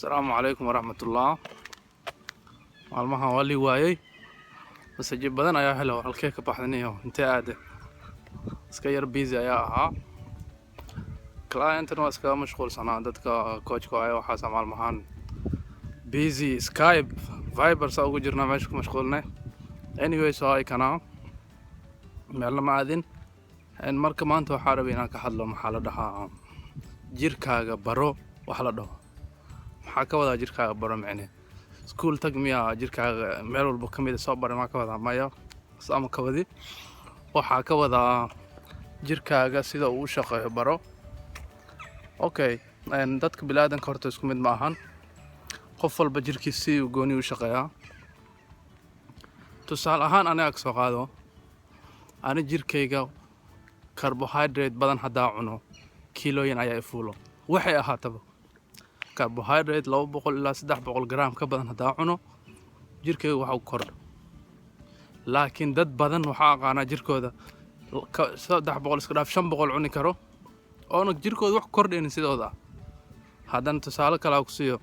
Asalaamu calaykum waraxmatullah. Maalmahan waa lii waayey. Message badan ayaa helo: "Halkee ka baxdaniyo? Intee aade?" Iska yar busy ayaa ahaa, clientna waa iskaga mashquulsanaa, dadka coachka ay waxaasa maalmahan busy, Skype, Viber saa ugu jirnaa, meesha ku mashquulnay. Anyway, soo ay kanaa meelna ma aadin. Marka maanta waxaa rabay inaan ka hadlo, maxaa la dhahaa, jirkaaga baro. Wax la dhaho, maxaa ka wadaa jirkaaga baro? Micne iskuul tag miyaa? Jirkaaga meel walba ka mid a soo baray maa ka wadaa? Maya, sama ka wadi. Waxaa ka wadaa jirkaaga sida uu u shaqeeyo baro. Okay, dadka biniaadanka horta isku mid ma ahan. Qof walba jirkiisa si uu gooni u shaqeeyaa. Tusaale ahaan, aniga ka soo qaado, ani jirkayga carbohydrate badan haddaa cuno, kiilooyin ayaa i fuulo. Waxay ahaataba carbohydrate 200 ilaa 300 gram ka badan haddaa cuno, jirkayga waxa u kordho. Laakiin dad badan waxaa aqaanaa jirkooda 300 iska dhaaf, 500 cuni karo, oona jirkooda wax kordhaynin sidooda ah. Haddana tusaale kale aan ku siiyo: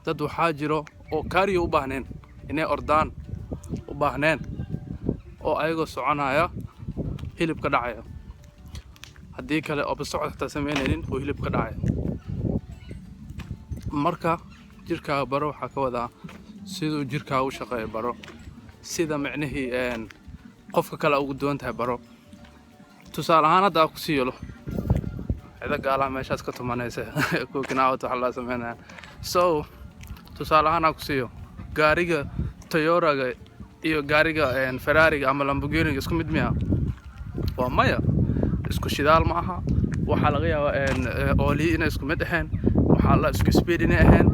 dad waxaa jiro oo cardio u baahneen, inay ordaan u baahneen, oo ayagoo soconaya hilibka dhacaya, haddii kale ooba socod xataa samaynaynin oo hilibka dhacaya. Marka jirkaaga baro waxaa ka wadaa siduu jirkaaga u shaqeeyo baro, sida micnihii qofka kale ugu duwan tahay baro. Tusaale ahaan, hadda aan ku siiyo, cido gaalaha meeshaas ka tumanaysa, cooking out waxa la sameynaya. So tusaale ahaan aan ku siiyo, gaariga Toyotaga iyo gaariga Ferrariga ama Lamborghiniga isku mid miya? Waa maya. Isku shidaal ma aha. Waxaa laga yaabaa ooliyi inay isku mid ahayn, waxaa la isku speed inay ahayn,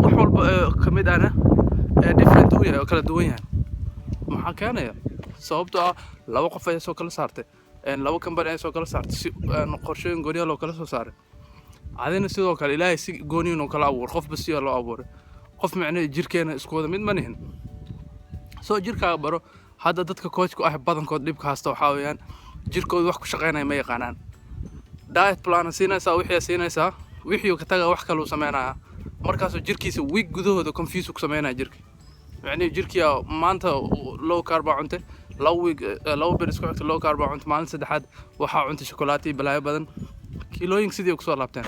wax walba ka mid ahna different uu yahay oo kala duwan yahay. Maxaa keenaya? Sababtoo ah laba qof ayaa soo kala saartay, laba company ayaa soo kala saartay, si qorshooyin gooniya loo kala soo saaray. Adina sidoo kale Ilaahay si gooniyin oo kala abuuray, qofba siyaa loo abuuray. Qof micnaheed jirkeena isku wada mid ma nihin. Soo jirkaaga baro. Hadda dadka coachku ah badankood dhibka haysta waxaa weeyaan jirkooda wax ku shaqeynaya ma yaqaanaan. Diet plan siinaysaa, wixii siinaysaa, wixii ka taga, wax kaluu sameynaya. Markaasuu jirkiisa week gudahooda confuse ku sameynaya jirka. Micnihii jirkiia maanta low carb baa cuntay, 2 week, 2 bir isku xigta low carb baa cuntay, maalin saddexaad waxaa cuntay shukulaato iyo balaayo badan, kiilooyinka sidii kusoo laabteen.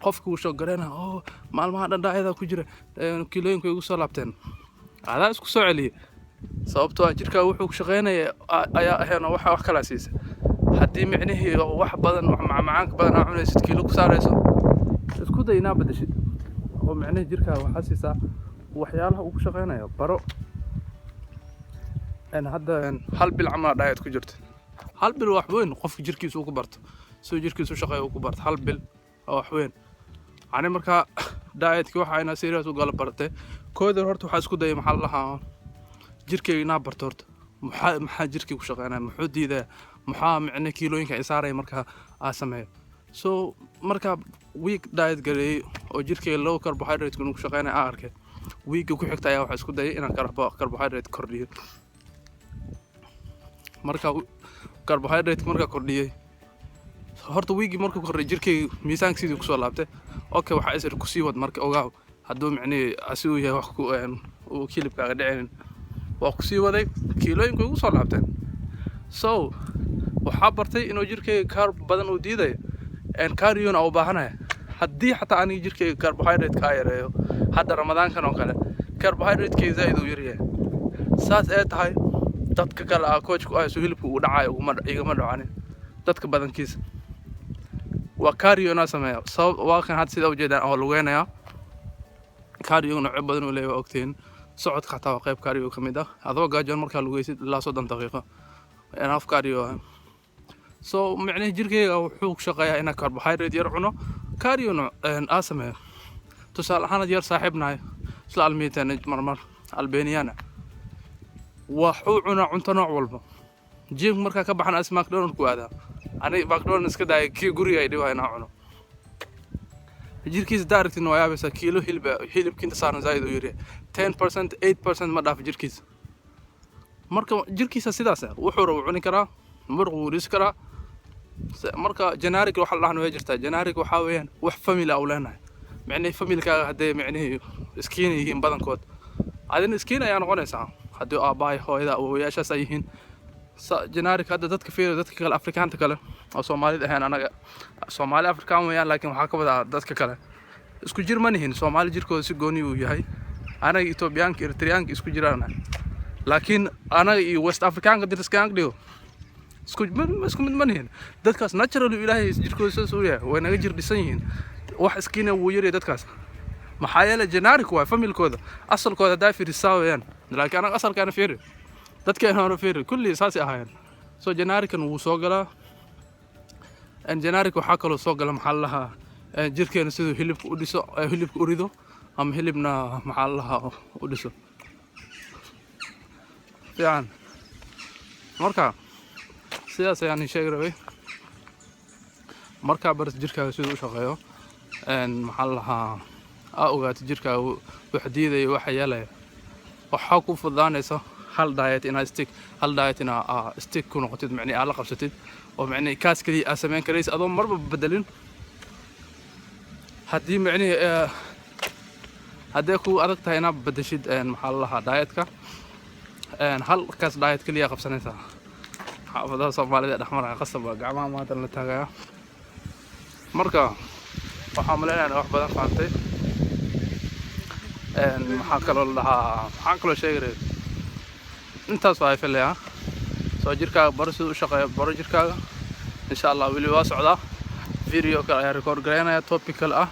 Qofku wuu soo gareenaya oo maalmaha dhan diet ku jira, kiilooyinku way igu soo laabteen. Adaa isku soo celiyey, sababtoo ah jirkaa wuxuu ku shaqeynaya ayaa ahayn oo waxa wax kalaa siisay. Haddii micnihii oo wax badan, wax macmacaanka badan aa cunaysid, kiilo ku saarayso, isku day inaa bedeshid oo micnihii jirkaa waxaa siisaa waxyaalaha uu ku shaqeynayo baro. Hadda hal bil camal diet ku jirta, hal bil wax weyn qofka jirkiisa uu ku barto, siduu jirkiisa u shaqeeyo uu ku barto, hal bil waa wax weyn. Ani markaa dietkii waxa inaa serious u gala bartay kooda horta waxaa isku dayay, maxaa la dhahaa, jirkeyga inaa barto horta. Maxaa jirkii ku shaqeynaya? Muxuu diidaya? Maxaa micne kiilooyinka i saaraya markaa aa sameeyo? So markaa week diet gareeyey oo jirkeyga low carbohydrate inuu ku shaqeynaya aa arkay, weekga ku xigta ayaa waxaa isku dayay inaan carbohydrate kordhiyo. Marka carbohydrate markaa kordhiyey horta, weekgii markuu kordhiyay, jirkeyga miisaanka sidii kusoo laabtay. Okay, waxaa isir kusii wad. Marka ogaaw, hadduu micnihii asi uu yahay wax ku uu kilibkaaga dhicinin, waa kusii waday, kiilooyinku igu soo laabteen. So waxaa bartay inuu jirkeyga carb badan uu diidayo, cardiona u baahanaya. Haddii xataa aniga jirkeyga carbohydrate kaa yareeyo, hadda Ramadaankan oo kale carbohydrate-keyga zaa'id uu yaryahay, saas ee tahay dadka kale ah coachku ah, soo hilibka uu dhacayo uguma igama dhacanin. Dadka badankiisa waa cardio inaa sameeya. Sabab waa kan hadda sida ujeedaan oo lugeynaya. Cardio noocyo badan uu leeyahay, waa ogtihiin. Socodka xataa waa qayb cardio ka mid ah. Adoo gaajoon markaa lugeysid ilaa 30 daqiiqo, enough cardio ah. So micnihi jirkeyga wuxuu ku shaqeeyaa inaa carbohydrate yar cuno, cardio aa sameeyo. Tusaale ahaan, yar saaxiibnahay, isla almiitan marmar, Albaniana, waxuu cunaa cunto nooc walba. Gym markaa ka baxan as McDonald ku aadaa. Ani McDonald iska daaya, kii guriga ay dhibaa inaa cuno. Jirkiisa daaragtin waa yaabaysaa, kiilo hilib, hilibka inta saaran zaa'id uu yaryahay, 10%, 8% ma dhaafo jirkiisa. Marka jirkiisa sidaas ah, wuxuu rabo cuni karaa, muruq wuu dhisi karaa. Marka genetic waxa la dhahna way jirtaa. Genetic waxaa weeyaan wax family ah u leenahay. Micnihii familkaaga hadday micnihii skinny yihiin badankood, adina skinny ayaa noqonaysaa. Haddii aabbahay, hooyada, awowayaashaas ay yihiin genetic. Hadda dadka fiiri, dadka kale, Afrikaanta kale oo Soomaalida ahayn, anaga Soomaali Afrikaan weeyaan, laakiin waxaa ka wadaa dadka kale isku jir ma nihin. Soomaali jirkooda si gooni uu yahay. Anaga Etoobiyaanka, Eritreyaanka isku jiraan, laakiin anaga iyo West Afrikaanka diriskaanka dhigo isku mid ma nihin. Dadkaas naturally Ilaahay jirkooda sidaas uu yahay, way naga jir dhisan yihiin. Wax skinny wuu yaryahay dadkaas, maxaa yeelay genetic waay familkooda, asalkooda haddaa fiirisaa weeyaan. Laakiin anaga asalkaana fiiri, dadkeena hore fiiri, kulli saasay ahaayeen. So genetic-kan wuu soo galaa. Genetic waxaa kaloo soo gala, maxaa la lahaa, jirkeena siduu hilibka u dhiso, hilibka u rido ama hilibna, maxaa la lahaa, u dhiso fiican. Marka sidaas ayaan idin sheegi rabay. Markaa baris jirkaaga siduu u shaqeeyo, maxaa la lahaa, aa ogaato jirkaaga wax diidaya, waxa yeelaya, waxaa ku fududaanaysa hal diet inaad stick, hal diet inaa stick ku noqotid, macnihi aad la qabsatid oo macnihi kaas keliya aad samayn karaysa adoo marba bedelin. Haddii macnihi haddii ku adag tahay inaad bedeshid, maxaa la lahaa, dietka, halkaas diet keliya qabsanaysaa. Xaafadaha Soomaalida dhex maraya qasab waa gacmaha maanta la taagaya. Marka waxaa malaynaya wax badan fahamtay. Maxaa kaloo la dhahaa, maxaan kaloo sheegi rabay? Intaas waa filayaa. Soo jirkaaga baro, siduu u shaqeeyo baro jirkaaga. Insha Allah weli waa socdaa, video kale ayaa record garaynaya, topic kale ah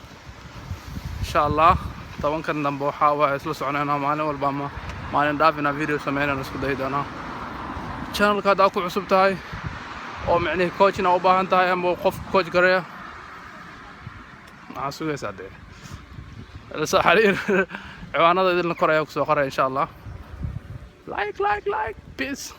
insha Allah. 10-kan dambe waxaa waa isla soconaynaa maalin walba ama maalin dhaaf inaa video sameynayna isku dayi doonaa. Channelka haddaa ku cusub tahay oo micnihii coaching aa u baahan tahay ama qof coach gareeya, maxaa sugaysaa dee? La soo xiriir, ciwaanada idinla kor ayaa kusoo qoraya insha Allah. Like, like, like. Peace.